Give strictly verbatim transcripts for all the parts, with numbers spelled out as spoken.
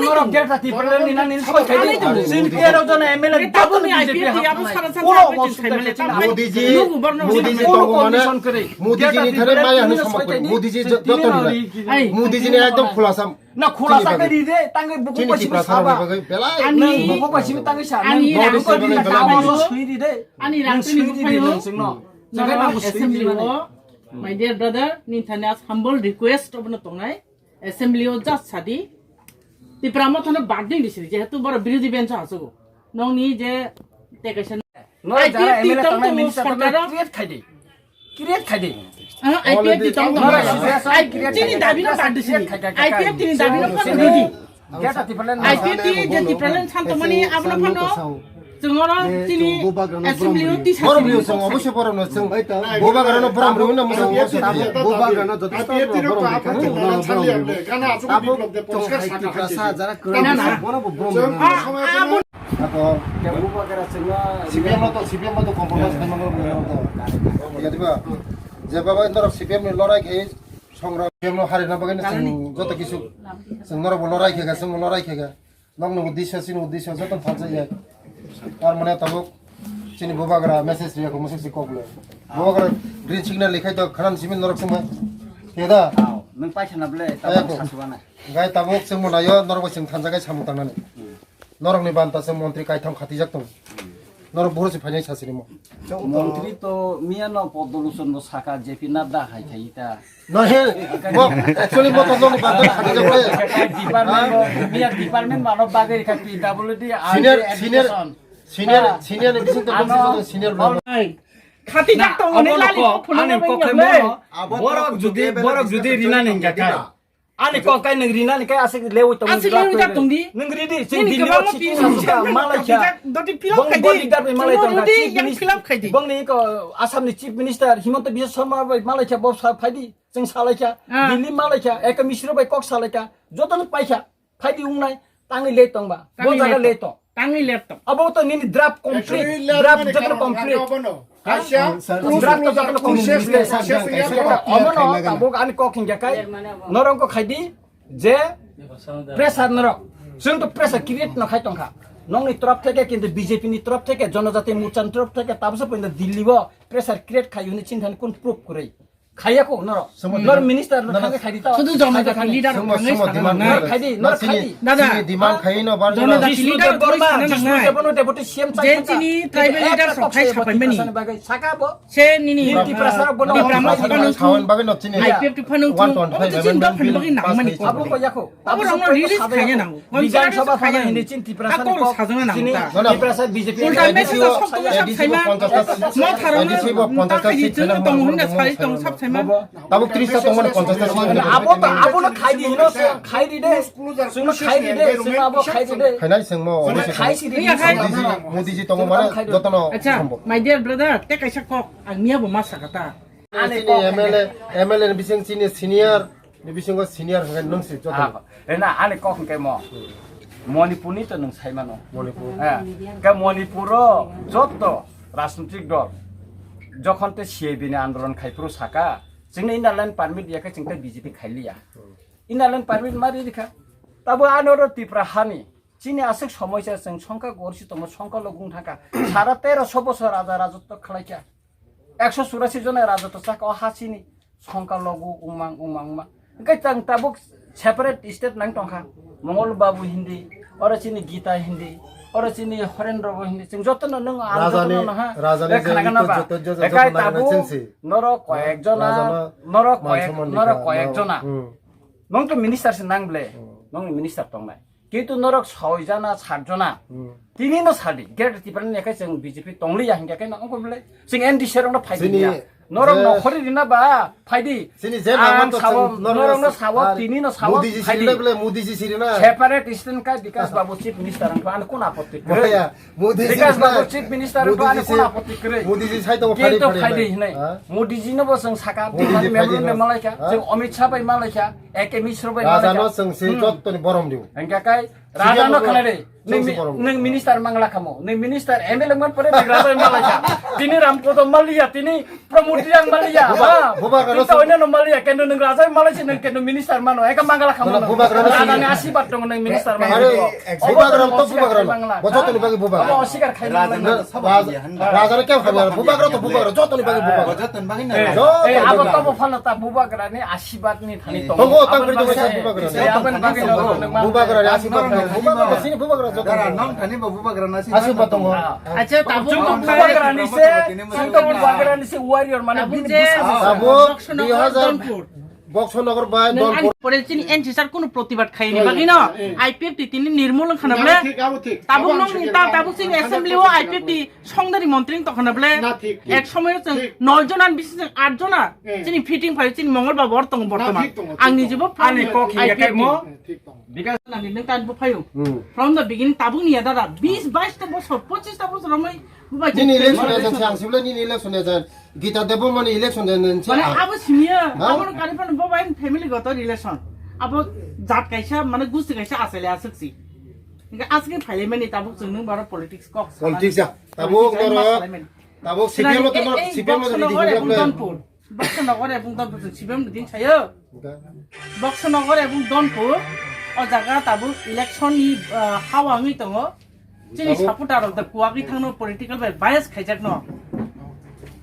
Norok delta Tipraland ni nani soi khai di. Chini tero jona M L A double B J P ha. Ulo osubida khe chini. Modi ji, Modi ji tongo mane, Modi ji ni thare maya hwnwi samung kori. Modi ji joto ni bai. Modi ji ni ekdom khulasa. Na khulasa khe ri de, tangwi buku bai simi saba. Ani buku bai simi tangwi sa. Ani rang ko di saba sui ri de. Ani rang sui ri de. Nang assembly o, my dear brother, nini thani as humble request obono tongnai. Assembly o just sadi. Tipra Motha no bad ding disi, jehetu boro birodhi bench o achugo. Nongni je te kaisa no, jara M L A tong tong minister tong create khai di. Create khai di. Ah, I P F T tong tong. I P F T ni dabi no bad disi. I P F T ni dabi no bad disi. Geta Tipraland. I P F T je Tipraland santo mani abono phano. Chwng oro chini assembly o tisa borok rwio chwng oboisya borok no chwng bubagra no borom rwio na mwswk oboisya. Bubagra no joto borok rwio. Abo chwng hai Tiprasa jara kwrwng bono bo borom rwio. Abo bubagra chwng no C P M no to, C P M no to compromise khaima borok rwio to. Diba? Je baba norok C P M ni lorai khai songrok C P M no harina bagwi chwng joto kisu chwng norok bo lorai khe ga, chwng lorai khe ga. Nokni uddesyo, chini uddesyo joto thansa ya. Tar mane tabuk chini bubagra message riya ko message kok le. Bubagra green signal likhai to khanan simi norok sima. Keda? Aw, nwng paisa na ble, tabuk sasuana. Gai tabuk chwng manayo norok bai chwng thansa gai samung tangnani. Norok ni banta se montri kaitham khatijak tong. Norok buhur se phainai sasirimo. Montri to miya no Podoluchon bo saka J P Nadda hai khai ta. No he, bo actually mo to nokni banta khatijak le. Department bo, miya department mano bagwi kha P W D, senior, senior, education. Senior, senior ni bising to senior. Khati jak tong ni lali ko phunuk ani kok khai mo. Borok judi, borok judi rina ning ga khai. Ani kok kai nang rina ni kai asik lewi tong. Asik lewi jak tong di. Nang ridi, sing di ni kok sik malai kha. Doti pilok khai di. Bong ni ko Assam ni chief minister Himanta Biswa Sarma bai malai kha bo phai di. Chwng salaikha, ah. Delhi malaikha, Eka Misra bai kok salaikha, jotono paikha, phaidi wngnai, tangwi le tongba, bo jaga le tong. Tangwi le tong. Abo to nini draft complete, draft jotono complete. Kaisa, draft to jotono complete. Omono tabuk ani kok hingya kai, norok ko khaidi, je pressure norok. Chwng to pressure create no khai tongkha. Nokni torop theke kintu B J P ni torop theke, Jonojati Morcha ni torop theke, tabuksa poino Delhi o pressure create khai hwnwi chini thani kun proof kwrwi. Khaiya ko noro. Nor minister no thangwi khaidi ta. Sudu joma joma leader thangwi sana nang. Nor khaidi, nor khaidi. Dada, chini demand khai no bar. Jona jati leader thangwi sana nang. Jisnu Debbarma, Jisnu Debbarma deputy C M je chini tribal leader sok khai sapai mani. Saka bo. Se nini. Nini Tiprasa rok bono. Tiprasa rok bono. Khawan bagwi no chini. I P F T phano chung. Obo chini dok phano bagwi nang mani. Abo ko yako. Abo rokno release khaina nango. Bidhan Sabha khaiya phano nango. Hindi chin Tiprasa ni kok sajana nango. Tiprasa B J P. Ulta message sok tong sab saima. Mo tharang ta khaji chung tong hunda sai tong sab saima. Tabuk tris ta tongmani ponchash ta seat. Abo to, abo no khai di hino, khai di de. Sung no khai di de, sung abo khai di de. Khainai sung mo. Khai si di. Modi ji, Modi ji tongo mane joto no. Acha, my dear brother, te kaisa kok ang niya bo ma sakata. Ani chini kok M L A, M L A ni bising chini senior, ni bisingo senior hwnkhe nwng si joto. Ah, rena ani kok hwnkhe mo. Manipur ni to nwng sai mano. Manipur. Eh, ke Manipur o joto rajnitik dol jokhon te C A B ni andolon khai phuru saka, chwngno inner line permit ya khe chwng te B J P khai liya. Inner line permit ma ri rikha. Tabo ano ro Tipra hani. Chini aswk somoisa chwng songkha gorsi tongo, songkha logong thangkha. Sara teroso bosor raja rajotw khwlaikha. Ekso churasi jona rajotw chakha o ha chini. Songkha logo wngmang, wngmang, wngmang. Hwnkhe chwng tabuk separate state nang tongkha. Mongol Babu hindi, oro chini Gita hindi, oro chini Horendra bo hindi. Chwng jotono nwng ang jotono nang ha. Rajani khwnakhwna ba. Ekai tabuk norok koyek jona, norok koyek, norok koyek jona. Nwng to minister se nang ble. Nwng ni minister tongnai. Kintu norok soi jana, sat jona. Tini no sadi. Greater Tipraland ni yakhai chwng B J P tongliya hinkhe khe no ongkho ble. Chwng N D C rok no phai di ya. Norok no khori rina ba phai di. Chini je ang sabo, norok no sabo, tini no sabo, phai di. Modi ji siri na. Separate state kai Bikash Babu chief minister ang ano kun apotti. Modi ji Bikash Babu chief minister ang ano kun apotti kre. Modi ji sai to phai di, phai di hinai. Modi ji no bo chwng saka, Modi ji phai di malaikha, chwng Amit Shah bai malaikha. Eke Misro bai malaikha. Raja no chwng se jottoni borom diu. Hingke kai Raja no khnai re. Nwng mi-, nwng minister mangla khamo. Nwng minister M L A man pore nwng raja mangla kha. Tini Ram Kodom maliya, tini Pramod Reang maliya. Buba-, ha? Bubagra no tini sing- Oinano maliya, kendo nwng raja malai se nwng kendo minister mano. Eka mangla khamo. Bubagra no sing- Raja ni asibat tong nwng minister mano. Are, Bubagra to Bubagra no. Bojoto ni bagwi Bubagra. Obo osikar khai mangla. Raja no. Raja, raja no kya khabi? Bubagra to Bubagra, joto ni bagwi Bubagra. Joto ni bagwi na. Eh, abo to bo phano ta Bubagra ni asibat ni thani tong. Tongo, tang kri tong sa Bubagra ni. Aboni bagwi no. Bubagra ni asibat no. Bubagra sini Bubagra joto. Dara nang thani bo Bubagra na sini. Asibat tongo. Acha, tabuk to Bubagra ni se, tabuk to Bubagra ni se warrior mane bini busa. Tabuk dui hazar Boxonagar bai Donpur. Pore chini N C sir kunu protibad khaini bagwi no. I P F T tini nirmul wngkhana bole. Tabuk nong ta tabuk chini assembly o I P F T songdari montri wng tongkhana bole. Ek somoyo chwng noi jona ni bisi chwng at jona. Chini fitting phaio chini Mongol Babu or tongo bortoman. Ang ni jibo ani kok I P F T. Because nani nwng tan bo phaio. From the beginning tabuk ni ya dada bis bais ta bosor pochis ta bosor romoi bubai. Nini election agent se ang sibla nini election agent. Gita Debbarma ni election agent se. Mane abo simiya, abo kari pan bo bai family goto relation. Abo jat kaisa mane gusti kaisa asale asuk si. Inga asuk phaile mani tabuk chwng nwng baro politics kok. Politics ya. Tabuk noro. Tabuk C P M lo tamo C P M lo di. Boxonagar ebong Donpur. Boxonagar ebong Donpur chwng C P M ni din sayo. Boxonagar ebong Donpur o jaga tabuk election ni, ah, hawa wngwi tongo. Chini supporter rok da kuwagwi thangno political bai bias khaijakno.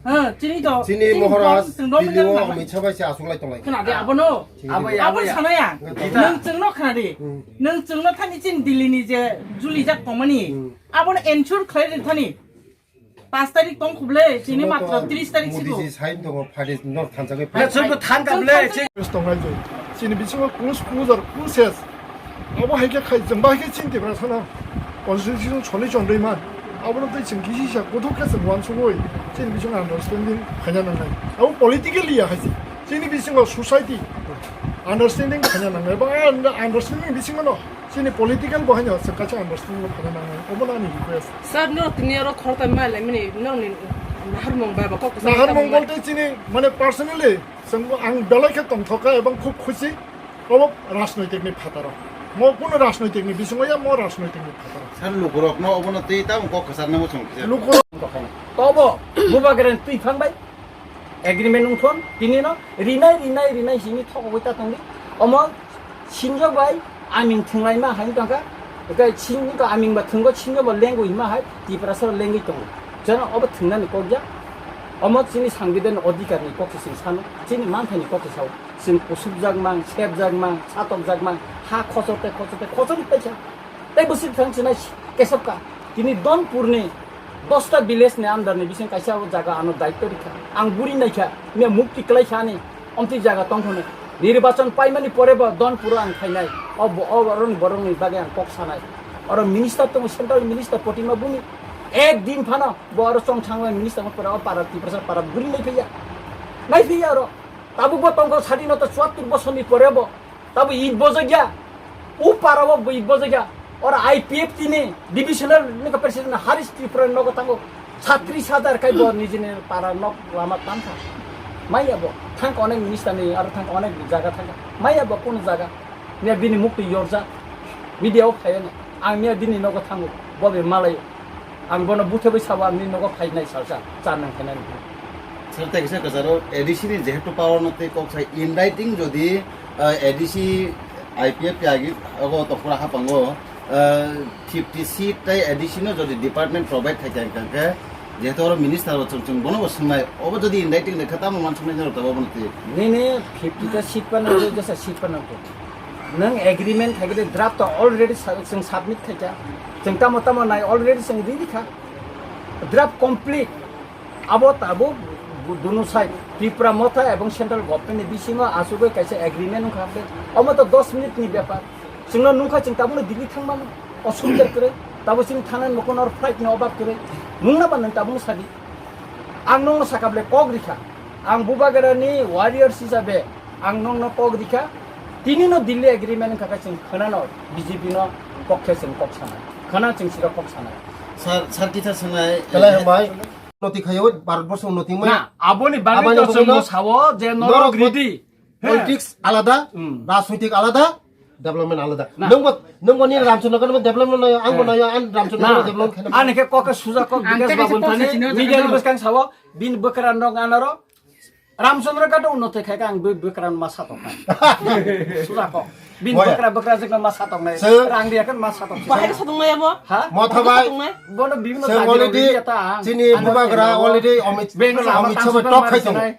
Ha, chini to chini Maharaj chwng video dominant Amit Shah bai se aswk lai tonglai. Khna de abono. Abo ya, abo abo ya. Sanaya. Nwng chwngno khna de. Nwng chwngno thani chini Delhi ni je julijak tongmani. Abono ensure khlai de thani. Paanch tarik tong khuble, chini matro tris tarik sigo. Modiji sign tongo, phaidi nor thansa khe. Chwng thansa khuble. Chini bisingo close, close or close ses. Abo hai khe khai, chwng bahai khe chini Tiprasano constitution soni chondoi man. Abono tei chwng kisi sa kuthuk khe chwng uansugui chini bisingo understanding phaina nangnai. Abo politically ya hai se. Chini bisingo society understanding phaina nangnai. Ba understanding bisingo no chini political bo haino chwng kaisa understanding bo phaina nangnai. Obo no ani request. Sir, no tini oro khoroktham ma laimani, no ni naharmung bai ba kok. Naharmung bolte chini mane personally, chwng ang belai khe tongthokha ebong khub khusi. Obo rajnoitik ni phataro. Mo kuno rajnoitik ni bisingo ya, mo rajnoitik ni phataro. Sir, lukurok no obo no tei tamo kok kwchar namo chwng kisa. Lukurok tobo bubagra ni twi phang bai agreement wngthon tini no rinai, rinai, rinai sini thokogoi ta tongdi. Omo sinjo bai aming thwnglai ma hai tongkha. Ekai sini ka aming ba thwnggo sinjo ba lengwi ma hai Tiprasa lengwi tongo. Jana obo thwngnani kok ya. Omo chini sangbidan ni odhikar ni kok se sing sano. Chini manthai ni kok se sao. Chwng kusupjak mang, sepjak mang, satokjak mang, ha khochor tei khochor tei khochor tei kha. Tei bwswk thang chinai kesep ka. Tini Donpur ni dosta village ni under ni bising kaisa o jaga ano daityo rikha. Ang buri naikha, miya mukti kwlai kha ani, omtwi jaga tong phano. Nirbachon paimani pore bo Donpur o ang khainai. O bo, o borok ni, borok ni bagwi ang kok sanai. Oro minister tongo, central minister Potima Bumi. Ek din phano bo oro chong thangwi minister phano pore o para Tiprasa para buri nai phiya. Nai phiya oro. Tabuk bo tongkha sadinota chuattur bosor ni pore bo. Tabuk it bojak ya. U para bo it bojak ya. Ora I P F T ni divisional ni ka president Harish Tripura ni nogo tango. Satris hajar kai bo nijini para nok lama tangkha. Maya bo. Thang onek minister ni aro thang onek jaga thangkha. Maya bo kono jaga. Niya bini mukti yorja. Media o phaiya ni. Ang niya bini nogo thango. Bo be malai. Ang bono buthe bai sabo ang ni nogo phainai salsa. Cha nang khainani. Sir, tei kisa kwcharo A D C ni jehetu power no tei kok sai in writing jodi, ah, A D C I P F T agi ogo tokura hapango, ah, fifty seat tei A D C no jodi department provide khai kha hwnkhe jehetu oro minister bo chwng chwng bono bo swngnai obo jodi in writing lekha tamo uansuknai norok tabuk bono twi. Nini fifty ta seat pa nangkhe jesa seat pa nangkhe. Nwng agreement khai khe draft to already sa-, chwng submit khai kha. Chwng tamo tamo nai already chwng ready kha. Draft complete. Abo tabuk dunu side Tripura Motha ebong central government ni bisingo asugwi kaisa agreement wngkha. Omo to dos minute ni bepar. Chwngno nungkha chwng tabukno Delhi thangmano. Osubida kwrwi. Tabuk chini thana ni mokon or flight ni obab kwrwi. Nungna ba nwng tabukno sadi. Ang nongno saka bole kok rikha. Ang Bubagrani warriors hisabe ang nongno kok rikha. Tini no Delhi agreement wngkha khe chwng khwnano B J P no pokhe chwng kok sanai. Khwna chwng siro kok sanai. Sir, sir kisa sanai. Belai hambai. Unnoti khayo, Bharat borsho unnoti mai. Na, aboni bagwi to chwng bo sao je norok ready. Politics alada, rajnitik alada, Development alada. Na. Nwngbo, nwngbo nini Ramchandra Ghat development nayo, angbo Na. nayo, ang Ramchandra Na. Ghat development khaina. Ani khe kok khe suja kok Ang Bikash tei Babu kaisa thani kok sini media ni jano. Bwskang sabo bini bwkrang rok anaro Ramchandra Ghat unnoti khai khe ang bwi bwkrang ma satok nai. Suja kok. Bini Boya. bwkra bwkra jikno ma satok nai. Sir. Rang riya khe ma satok. Bahai satok nai abo? Ha? Motha bai. Satok nai? Bono bibhinno Sir, jati already rok riya ta ang. Chini Ano bubagra keno. already Amit, Bengal Amit ama Sabha tansu tok ma khai tongo. sinai.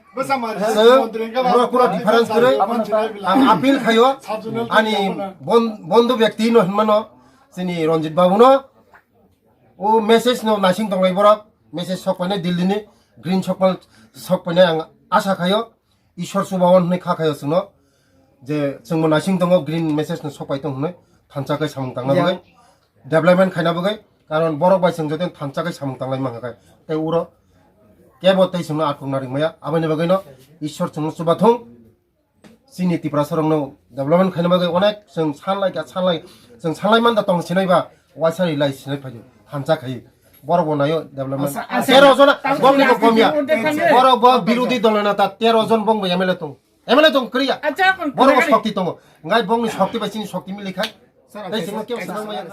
Sir, boro kura difference kwrwi. Ang appeal khayo, ani bon-, bondhu byakti no hinmano, chini Ranjit Babu no, o message no naising tonglai borok, message sok painai Delhi ni, green sok painai ang asa khayo, Ishwar chubaon hinwi kha khayo chwngno, je chwngbo naising tongo, green message no sok pai tong hinwi, thansa khe samung tangna bagwi. Development khaina bagwi, karon borok bai chwng joto thansa khe samung tanglai mankha khe. Tei uro kebo tei chwngno athukna ringmaya, aboni bagwino Ishwar chwngno chubathung. Chini Tiprasa rokno development khaina bagwi onek chwng sanlai kha, sanlai, chwng sanlai manda tong sinai ba, waisa ri lai sinai phaidu, thansa khai. Borok bo nayo development. Asa, asa. Tero jon, bongni bo komya. Borok bo birodi dol neta, tero jon bong bo M L A tong. M L A tong kriya. Borok bo shokti tongo. Ngai bongni shokti bai chini shokti mili khai. Tei chwngno kebo sanang maya.